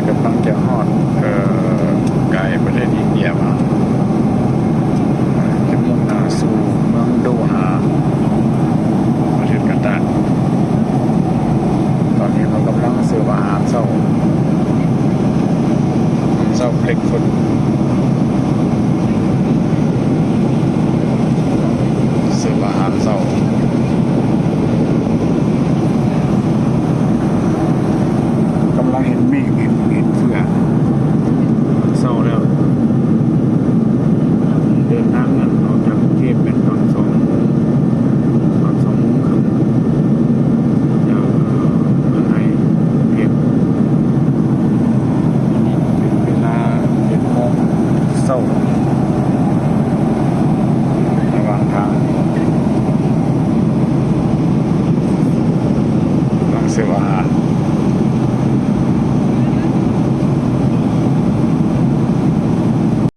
ກຳລັງຈະຮອດ ເອີ ກາຍປະເທດອິນເດຍມາ ຈະມຸ່ງໜ້າສູ່ເມືອງໂດຮາ ປະເທດກາຕານ. ຕອນນີ້ເຮົາກຳລັງເສີບອາຫານເຊົ້າ ເຊົ້າ breakfast ເສີບອາຫານເຊົ້າ. ກຳລັງເຫັນເມກ ເຫັນ ເຫັນເຟືອກ. ເຊົ້າແລ້ວ ເດີນທາງນັ້ນອອກຈາກກຸງເທບແມ່ນຕອນສອງໂມ